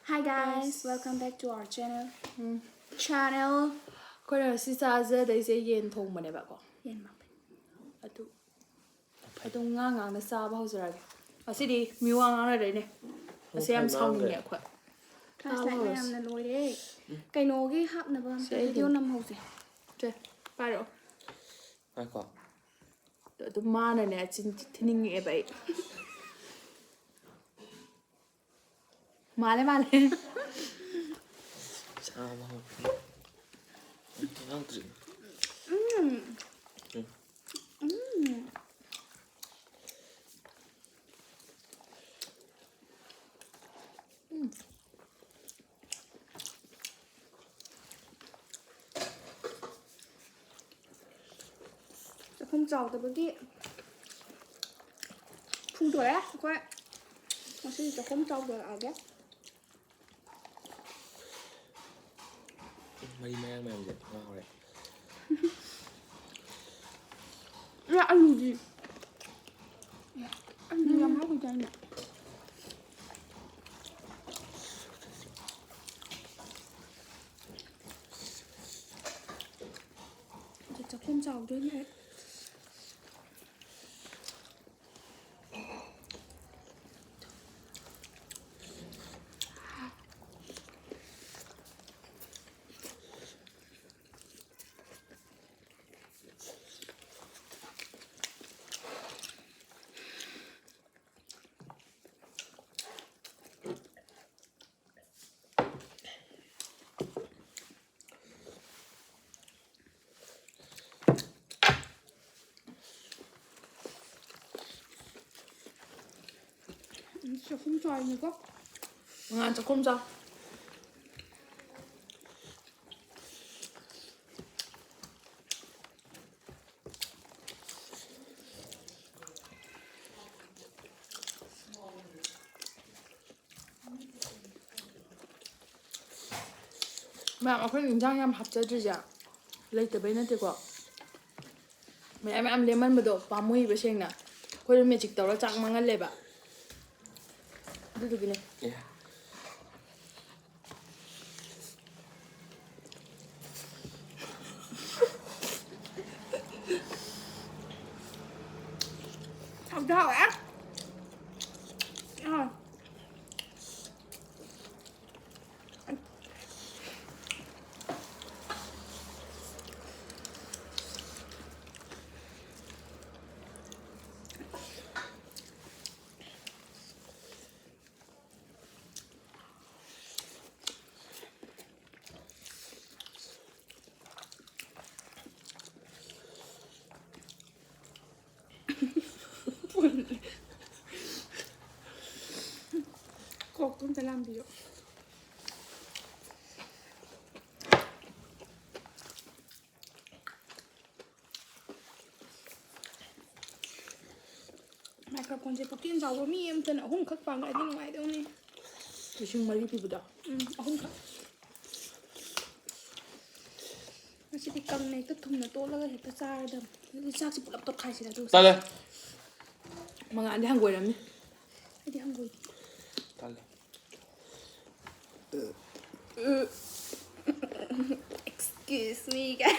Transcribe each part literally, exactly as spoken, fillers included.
Hi guys, welcome back to our channel. Channel. ꯑꯩꯈꯣꯏꯅ ꯉꯁꯤ ꯆꯥꯖꯗꯣꯏꯁꯦ ꯌꯦꯟ ꯊꯣꯡꯕꯅꯦꯕꯀꯣ꯫ ꯌꯦꯟ ꯃꯐꯩ꯫ ꯑꯗꯨ ꯑꯗꯨꯝ ꯉꯥꯡ ꯉꯥꯡꯅ ꯆꯥꯕ ꯍꯧꯖꯔꯒꯦ꯫ ꯉꯁꯤꯗꯤ ꯃꯤ ꯋꯥ ꯉꯥꯡꯅꯗꯣꯏꯅꯦ꯫ ꯉꯁꯤ ꯌꯥꯝ ꯁꯥꯎꯅꯤꯡꯉꯦ ꯑꯩꯈꯣꯏ꯫ Flashlight ꯃꯌꯥꯝꯅ ꯂꯣꯏꯔꯦ꯫ ꯀꯩꯅꯣꯒꯤ ꯍꯥꯞꯅꯕ ꯑꯝꯇ ꯁꯤ ꯑꯩ video ꯅꯝꯍꯧꯁꯦ꯫ ꯁꯦ, ꯄꯥꯏꯔꯛꯑꯣ꯫ ꯉꯥꯏꯈꯣ꯫ ꯑꯗꯨꯝ ꯃꯥꯅꯅꯦ ꯆꯤꯟ ꯊꯤꯅꯤꯡꯉꯛꯑꯦꯕ ꯑꯩ꯫ ꯃꯥꯜꯂꯦ, ꯃꯥꯜꯂꯦ꯫ ꯆꯥꯕ ꯍꯧꯔꯦ꯫ ꯌꯥꯎꯗ꯭ꯔꯤ꯫ ꯎꯝ꯫ ꯎꯝ꯫ ꯎꯝ꯫ ꯎꯝ꯫ ꯆꯥꯛꯈꯨꯝ ꯆꯥꯎꯗꯕꯒꯤ ꯐꯨꯗꯣꯔꯦ ꯑꯩꯈꯣꯏ꯫ ꯉꯁꯤꯗꯤ ꯆꯥꯛꯈꯨꯝ ꯆꯥꯎꯗꯔꯛꯑꯒꯦ꯫ ꯃꯔꯤ ꯃꯌꯥꯡ ꯃꯌꯥꯝꯁꯦ ꯉꯥꯎꯔꯦ꯫ ꯑꯦ, ꯑꯂꯨꯗꯤ? ꯑꯂꯨ ꯌꯥꯝ ꯍꯥꯞꯈꯤꯗꯥꯏꯅꯦ? ꯑꯗꯨ ꯆꯥꯛꯈꯨꯝ ꯆꯥꯎꯗꯣꯏꯅꯦ ꯑꯩ꯫ ꯎꯝ, ꯆꯥꯛꯈꯨꯝ ꯆꯥꯎꯅꯤꯀꯣ꯫ ꯉꯥ ꯆꯥꯛꯈꯨꯝ ꯆꯥꯎ꯫ ꯃꯌꯥꯝ, ꯑꯩꯈꯣꯏꯅ ꯏꯟꯖꯥꯡ ꯌꯥꯝ ꯍꯥꯞꯆꯗ꯭ꯔꯤꯁꯦ ꯂꯩꯇꯕꯩ ꯅꯠꯇꯦꯀꯣ꯫ ꯃꯌꯥꯝ ꯃꯌꯥꯝ ꯂꯦꯝꯍꯟꯕꯗꯣ ꯄꯥꯝꯃꯨꯏꯕ ꯁꯦꯡꯅ꯫ ꯑꯩꯈꯣꯏꯗꯣ magic ꯇꯧꯔ ꯆꯥꯛ ꯃꯥꯡꯍꯜꯂꯦꯕ꯫ ꯑꯗꯨꯗꯨꯒꯤꯅꯦ꯫ ꯑꯦ꯫ ꯑꯝꯇ ꯂꯥꯝꯕꯤꯌꯨ꯫ ꯃꯥꯏꯀ꯭ꯔꯣꯐꯣꯟꯁꯦ ꯄꯨꯛꯀꯦꯟ ꯆꯥꯎꯕ ꯃꯤ ꯑꯝꯇꯅ ꯑꯍꯨꯝꯈꯛ ꯄꯥꯡꯉꯛꯑꯗꯤ ꯅꯨꯡꯉꯥꯏꯗꯧꯅꯤ꯫ ꯂꯤꯁꯤꯡ ꯃꯔꯤ ꯄꯤꯕꯗꯣ꯫ ꯎꯝ, ꯑꯍꯨꯝꯈꯛ꯫ ꯉꯁꯤꯗꯤ ꯀꯪꯅ ꯍꯦꯛꯇ ꯊꯨꯝꯅ ꯇꯣꯠꯂꯒ ꯍꯦꯛꯇ ꯆꯥꯔꯗꯕꯅꯤ꯫ ꯑꯗꯨꯗꯤ ꯆꯥꯛꯁꯤ ꯄꯨꯂꯞ ꯇꯣꯠꯈꯥꯏꯁꯤꯔ ꯑꯗꯨꯒ ꯇꯜꯂꯦ꯫ ꯆꯥꯁꯤ꯫ ꯃꯉꯥꯜꯗꯤ ꯍꯪꯒꯣꯏꯔꯝꯅꯤ꯫ ꯑꯩꯗꯤ ꯍꯪꯒꯣꯏꯗꯦ꯫ ꯇꯜꯂꯦ꯫ Excuse me, guys.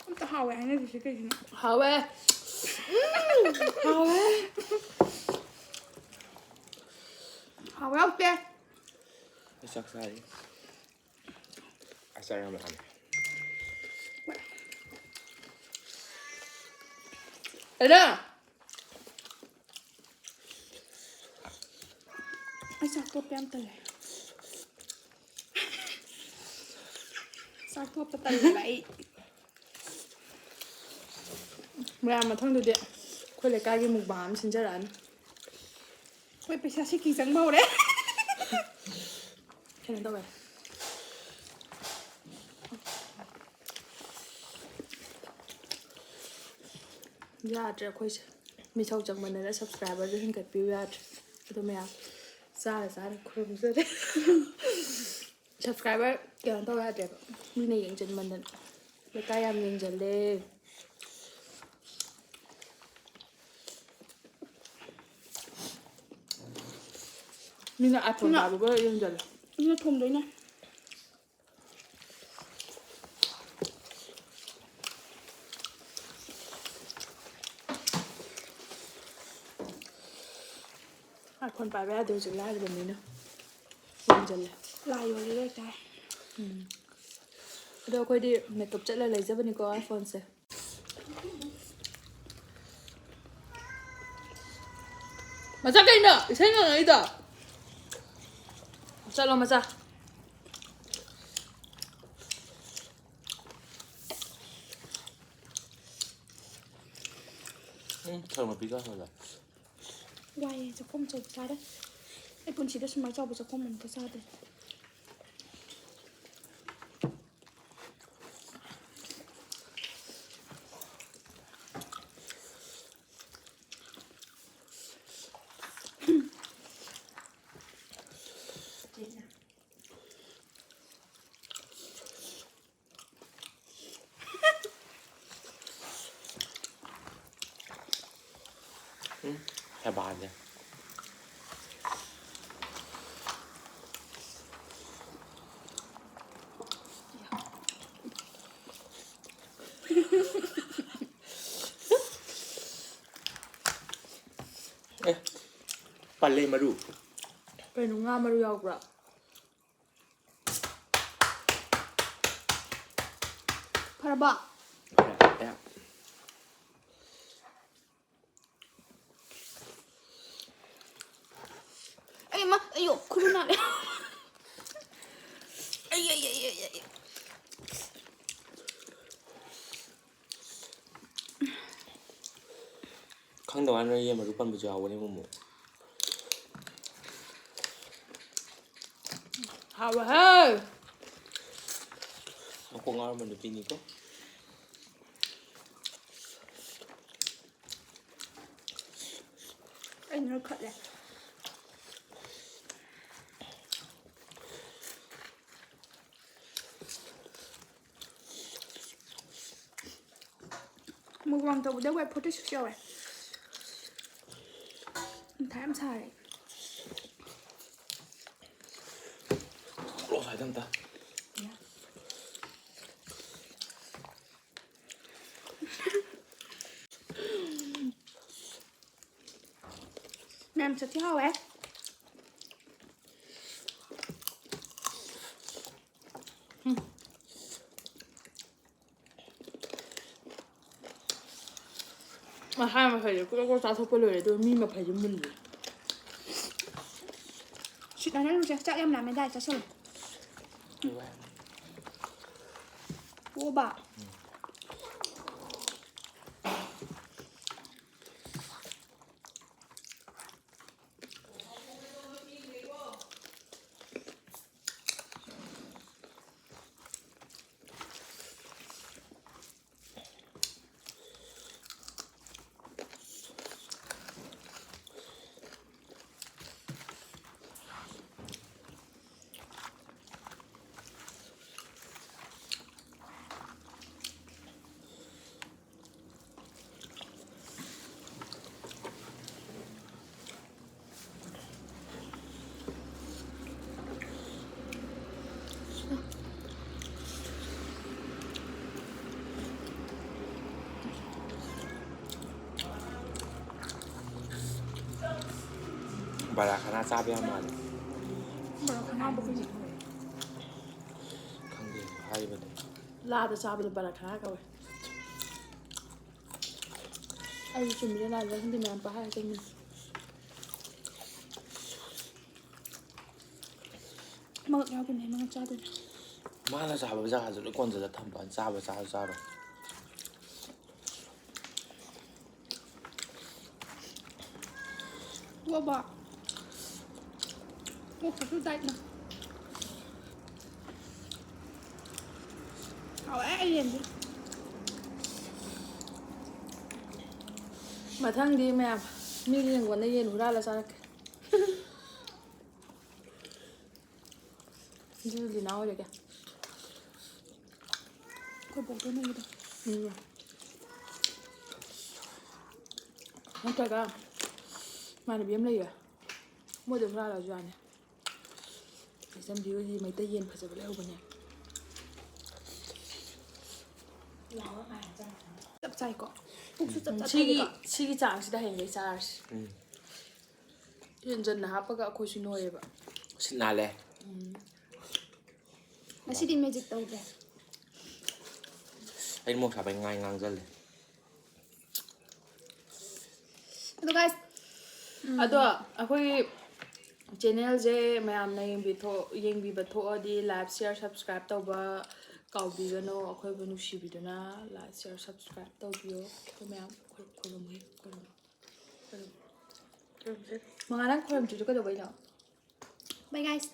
ꯑꯝꯇ ꯍꯥꯎꯋꯦ ꯍꯥꯏꯅꯗ꯭ꯔꯤꯁꯦ ꯀꯩꯒꯤꯅꯣ? ꯍꯥꯎꯋꯦ꯫ ꯎꯝ, ꯍꯥꯎꯋꯦ꯫ ꯍꯥꯎꯋꯦ, ꯍꯥꯎꯇꯦ꯫ ꯑꯩ ꯆꯥꯛ ꯆꯥꯔꯤ꯫ ꯑꯆꯥꯔ ꯌꯥꯝ ꯂꯥꯝꯃꯦ꯫ ꯑꯗꯣ ꯑꯩ ꯆꯥꯛ ꯇꯣꯠꯄ ꯌꯥꯝ ꯇꯜꯂꯦ꯫ ꯆꯥꯛ ꯇꯣꯠꯄ ꯇꯜꯂꯦꯕ ꯑꯩ꯫ ꯃꯌꯥꯝ ꯃꯊꯪꯗꯗꯤ ꯑꯩꯈꯣꯏ ꯂꯩꯀꯥꯏꯒꯤ ꯃꯨꯛꯕꯥꯡ ꯑꯃ ꯁꯤꯟꯖꯔꯛꯑꯅꯤ꯫ ꯑꯩꯈꯣꯏ ꯄꯩꯁꯥ ꯁꯤꯀꯤ ꯆꯪꯕ ꯍꯧꯔꯦ꯫ ꯀꯩꯅꯣ ꯇꯧꯋꯦ꯫ ꯌꯥꯗ꯭ꯔꯦ ꯑꯩꯈꯣꯏꯁꯦ꯫ ꯃꯤꯁꯧ ꯆꯪꯃꯟꯗꯅ subscriberꯁꯨ ꯍꯦꯟꯒꯠꯄꯤꯌꯨ ꯌꯥꯗ꯭ꯔꯦ꯫ ꯑꯗꯣ ꯃꯌꯥꯝ ꯆꯥꯔ ꯆꯥꯔ ꯈꯨꯔꯨꯝꯖꯔꯦ꯫ Subscriber ꯀꯩꯅꯣ ꯇꯧ ꯌꯥꯗ꯭ꯔꯦꯕ꯫ ꯃꯤꯅ ꯌꯦꯡꯖꯟꯃꯟꯗꯅ꯫ ꯂꯩꯀꯥꯏ ꯌꯥꯝ ꯌꯦꯡꯖꯜꯂꯦ꯫ ꯃꯤꯅ iPhone ꯏꯃꯥ꯫ ꯄꯥꯏꯕꯕꯨ ꯌꯦꯡꯖꯜꯂꯦ꯫ ꯏꯃꯥ ꯊꯣꯡꯗꯣꯏꯅꯦ꯫ iPhone ꯄꯥꯏꯕ ꯌꯥꯗꯦ ꯍꯧꯖꯤꯛ ꯂꯥꯏꯔꯕꯅꯤꯅ꯫ ꯆꯜꯂꯦ꯫ ꯂꯥꯏ ꯑꯣꯏꯔꯦ ꯍꯥꯏꯇꯥꯔꯦ꯫ ꯑꯗꯣ ꯑꯩꯈꯣꯏꯗꯤ ꯃꯦꯀꯞ ꯆꯠꯂ ꯂꯩꯖꯕꯅꯤꯀꯣ ꯑꯥꯏꯐꯣꯟꯁꯦ꯫ ꯃꯆꯥ ꯀꯩꯅꯣ ꯏꯁꯩ ꯉꯪꯉꯛꯏꯗꯣ? ꯆꯠꯂꯣ ꯃꯆꯥ꯫ ꯎꯝ, ꯊꯔꯣ ꯃꯄꯤ ꯆꯥꯈ꯭ꯔꯗ꯫ ꯋꯥꯏꯌꯦ, ꯆꯥꯛꯈꯨꯝ ꯑꯆꯧꯕ ꯆꯥꯔꯦ꯫ ꯑꯩ ꯄꯨꯟꯁꯤꯗ ꯁꯨꯃꯥꯏꯅ ꯆꯥꯎꯕ ꯆꯥꯛꯈꯨꯝ ꯑꯝꯇ ꯆꯥꯗ꯭ꯔꯤ꯫ ꯎꯝ, ꯁꯦꯕꯥꯁꯦ꯫ ꯑꯦ, ꯄꯜꯂꯦ ꯃꯔꯨ꯫ ꯀꯩꯅꯣ, ꯉꯥ ꯃꯔꯨ ꯌꯥꯎꯕ꯭ꯔꯥ? ꯐꯔꯕ? ꯐꯔꯦ, ꯐꯔꯦ꯫ ꯑꯩ ꯃ-, ꯑꯌꯣ, ꯈꯨꯔꯨ ꯅꯥꯔꯦ꯫ ꯑꯩ, ꯑꯩ, ꯑꯩ, ꯑꯩ, ꯑꯩ꯫ ꯈꯪꯗꯕ ꯋꯥꯅꯤ, ꯌꯦꯟ ꯃꯔꯨ ꯄꯟꯕꯁꯨ ꯌꯥꯎꯕꯅꯦ ꯑꯃꯨꯛ ꯑꯃꯨꯛ꯫ ꯍꯥꯎꯋꯦꯍꯦ! ꯃꯀꯣꯛ ꯉꯥꯎꯔꯝꯕ ꯅꯨꯄꯤꯅꯤꯀꯣ꯫ ꯑꯩ ꯅꯣꯏꯈꯠꯂꯦ꯫ Mukbang ꯇꯧꯕꯗ ꯋꯦꯠ forty six ꯌꯧꯋꯦ꯫ ꯃꯊꯥ ꯌꯥꯝ ꯁꯥꯔꯦ꯫ ꯂꯣꯛ ꯁꯥꯏꯗ ꯑꯝꯇ꯫ ꯃꯌꯥꯝ ꯆꯠꯊꯤ ꯍꯥꯎꯋꯦ꯫ ꯃꯈꯥ ꯃꯈꯩꯗꯤ ꯀꯨꯔ ꯀꯨꯔ ꯆꯥꯊꯣꯛꯄ ꯂꯣꯏꯔꯦ, ꯑꯗꯨꯒ ꯃꯤ ꯃꯈꯩꯗꯤ ꯃꯨꯜꯂꯤ꯫ ꯁꯤꯠ ꯅꯥꯟꯅ ꯂꯨꯁꯦ, ꯆꯥꯛ ꯌꯥꯝ ꯂꯥꯝꯃꯦ, ꯗꯥꯏ ꯆꯥꯁꯜꯂꯣ꯫ ꯑꯣꯕ꯫ ꯕꯔꯥ ꯈꯅꯥ ꯆꯥꯕ ꯌꯥꯝ ꯃꯥꯜꯂꯦ꯫ ꯕꯔꯥ ꯈꯅꯥꯕꯨ ꯀꯩꯅꯣ? ꯈꯪꯗꯦ, ꯍꯥꯏꯕꯅꯦ꯫ ꯂꯥꯗ ꯆꯥꯕꯗꯣ ꯕꯔꯥ ꯈꯅꯥ ꯀꯧꯋꯦ꯫ ꯑꯩꯁꯨ ꯆꯨꯝꯃꯤꯔ ꯂꯥꯜꯂꯤꯔ ꯈꯪꯗꯦ, ꯃꯌꯥꯝ ꯄꯥꯍꯥꯏ ꯍꯥꯏꯖꯩꯅꯤ꯫ ꯃꯉꯛ ꯌꯥꯎꯗꯣꯏꯅꯦ, ꯃꯉꯛ ꯆꯥꯗꯣꯏꯅꯦ꯫ ꯃꯥꯅ ꯆꯥꯕ ꯖꯒꯥꯁꯨ ꯂꯣꯏ ꯀꯣꯟꯖꯜꯂ ꯊꯝꯕ, ꯆꯥꯕ ꯆꯥꯁꯨ ꯆꯥꯔꯣꯏ꯫ ꯋꯥꯕ꯫ ꯑꯣꯛꯇꯁꯨ ꯗꯥꯏꯠꯅ꯫ ꯍꯥꯎꯋꯦ ꯑꯩ ꯌꯦꯟꯗꯤ꯫ ꯃꯊꯪꯗꯤ ꯃꯌꯥꯝ ꯃꯤꯒꯤ ꯌꯦꯡꯒꯣꯟꯗ ꯌꯦꯟ ꯍꯨꯔꯥꯜꯂ ꯆꯥꯔꯛꯀꯦ꯫ ꯑꯗꯨ ꯂꯤꯅꯥ ꯑꯣꯏꯔꯒꯦ꯫ ꯑꯩꯈꯣꯏ ꯕꯣꯛꯇꯣ ꯅꯪꯒꯤꯗꯣ꯫ ꯎꯝ꯫ ꯅꯠꯇ꯭ꯔꯒ ꯏꯃꯥꯟꯅꯕꯤ ꯑꯃ ꯂꯩꯌꯦ꯫ ꯃꯣꯏꯗ ꯍꯨꯔꯥꯜꯂꯁꯨ ꯌꯥꯅꯤ꯫ ꯏꯆꯟꯕꯤ ꯍꯣꯏꯒꯤ ꯃꯩꯇꯩ ꯌꯦꯟ ꯐꯖꯕ ꯂꯩꯍꯧꯕꯅꯦ꯫ ꯆꯞ ꯆꯥꯏꯀꯣ꯫ ꯄꯨꯛꯁꯨ ꯆꯞ ꯎꯝ, ꯆꯥ ꯁꯤꯒꯤ, ꯊꯜꯂꯤꯀꯣ꯫ ꯁꯤꯒꯤ ꯆꯥꯡꯁꯤꯗ ꯍꯌꯦꯡꯗꯩ ꯆꯥꯔꯁꯤ꯫ ꯎꯝ꯫ ꯍꯦꯟꯖꯟꯅ ꯍꯥꯞꯄꯒ ꯑꯩꯈꯣꯏꯁꯨ ꯅꯣꯏꯌꯦꯕ꯫ ꯁꯤꯠ ꯅꯥꯜꯂꯦ꯫ ꯎꯝ꯫ ꯉꯁꯤꯗꯤ magic ꯇꯧꯗ꯭ꯔꯦ꯫ ꯑꯩ ꯃꯣꯔꯣꯛ ꯁꯥꯕꯩ ꯉꯥꯏ ꯉꯥꯡꯖꯜꯂꯦ꯫ ꯑꯗꯣ guys, ꯑꯗꯣ ꯑꯩꯈꯣꯏꯒꯤ channelꯁꯦ ꯃꯌꯥꯝꯅ ꯌꯦꯡꯕꯤꯊꯣꯛ ꯌꯦꯡꯕꯤꯕ ꯊꯣꯛꯑꯗꯤ like, share, subscribe ꯇꯧꯕ ꯀꯥꯎꯕꯤꯒꯅꯨ꯫ ꯑꯩꯈꯣꯏꯕꯨ ꯅꯨꯡꯁꯤꯕꯤꯗꯨꯅ like, share, subscribe ꯇꯧꯕꯤꯌꯣ꯫ ꯑꯩꯈꯣꯏ ꯃꯌꯥꯝ ꯈꯨꯔꯨꯝ ꯈꯨꯔꯨꯝꯃꯨ ꯈꯨꯔꯨꯝꯃꯨ ꯈꯨꯔꯨꯝꯃꯨ꯫ ꯃꯉꯥ, ꯅꯪ ꯈꯨꯔꯨꯝꯗ꯭ꯔꯤꯗꯣ ꯀꯩꯗꯧꯕꯩꯅꯣ? Bye guys.